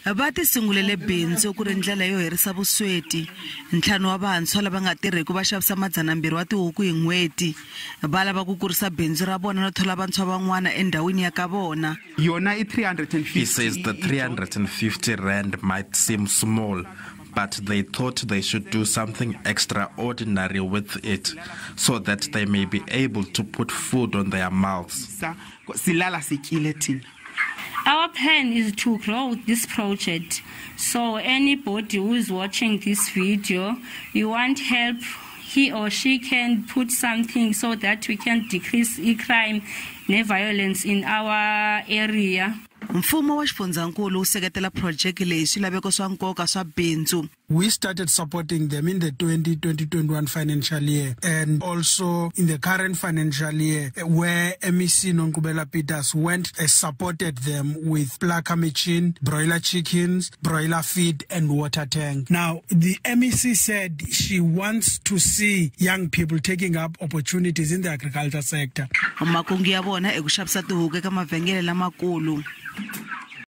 Va tisungulele bindzu ku ri ndlela yo herisa vusweti. Ntlhanu wa vantshwa lava nga tirhiki va xavisa 200 wa tihuku hi n'hweti. Va lava ku kurisa bindzu ra vona no thola vantshwa van'wana endhawini ya ka vona. Yona i 350. He says the 350 rand might seem small, but they thought they should do something extraordinary with it so that they may be able to put food on their mouths. Silala sityile thina. Our plan is to grow this project. So anybody who is watching this video, you want help, he or she can put something so that we can decrease crime and violence in our area. Mfumo wa xifundzankulu wu seketela projeke leyi swilaveko swa nkoka swa bindzu. We started supporting them in the 2020-21 financial year and also in the current financial year, where MEC Nonkqubela Pieters went and supported them with plucker machine, broiler chickens, broiler feed and water tank. Now, the MEC said she wants to see young people taking up opportunities in the agriculture sector. Makungu ya vona i ku xavisa tihuku eka mavhengele lamakulu.